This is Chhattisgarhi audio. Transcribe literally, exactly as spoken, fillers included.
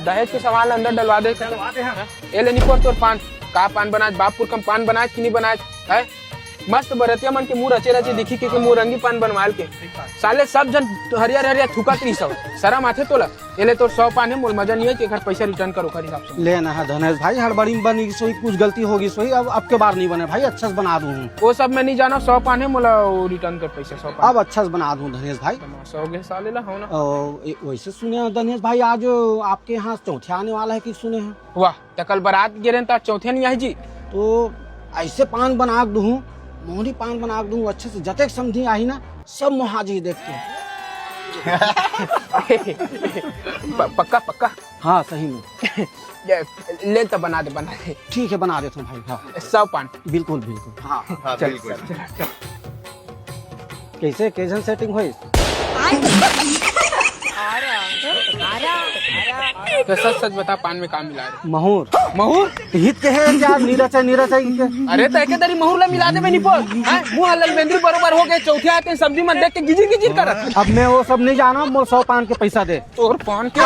दहेज के सवाल अंदर डलवा दे। ए ले निपोर तोर पान, का पान बनाए, बाप पुरखा म पान बनाए कि नहीं बनाए, है? मस्त बरतिया मन के मुंह रचे रचे दिखी के, के मुंह रंगी पान बनवाल के। साले सब झन हरियर हरियर थूकत रही सब, शरम आथे तोला? ए ले तोर सौ पान हे, मोल मजा नहीं है कि एकर पैसा return करो ओकर हिसाब से। ले ना, हाँ, धनेश भाई, हड़बड़ी में बनी सोई, कुछ गलती होगी सोई, अब, अब के बार नहीं बने भाई, अच्छा से बना दूँ। वो सब मैं नहीं जाना, सौ पान हे, मोला वो return कर पैसा, सौ पान। अब अच्छा से बना दूँ धनेश भाई। तमाशा हो गया साले ला, हो ना? ओ, ए, वैसे सुने हैं धनेश भाई, आज आपके यहाँ चौथिया आने वाला है कि सुने हैं? वाह, त कल बारात गे रहेन त चौथे नहीं आई जी। तो ऐसे पान बना के दूँ, मोहरी पान बना के दूँ, अच्छे से जतेक समधी आही ना, सब मोहा जी देख के। प-, पक्का, पक्का? हाँ, सही में। ले, ले त बना दे, बना दे। ठीक है, बना देता हूँ भाई, हाँ। सौ पान। बिल्कुल, बिल्कुल। हाँ, हाँ, चल, बिल्कुल। चल, चल, चल। कैसे, कैसन setting होइस? तो सच सच बता, पान में का मिला रहे? महूर। महूर? हित के है यार, नीरज है, नीरज है इनके। अरे तो एके दरी महूर ला मिला देबे निपोर। हैं? मुंह ललबेंदरी बरोबर हो गए, चौथे आते सब्जी मन देख के गिजिर गिजिर करत। अब मैं वो सब नहीं जाना, मोर सौ पान के पैसा दे। तोर पान के।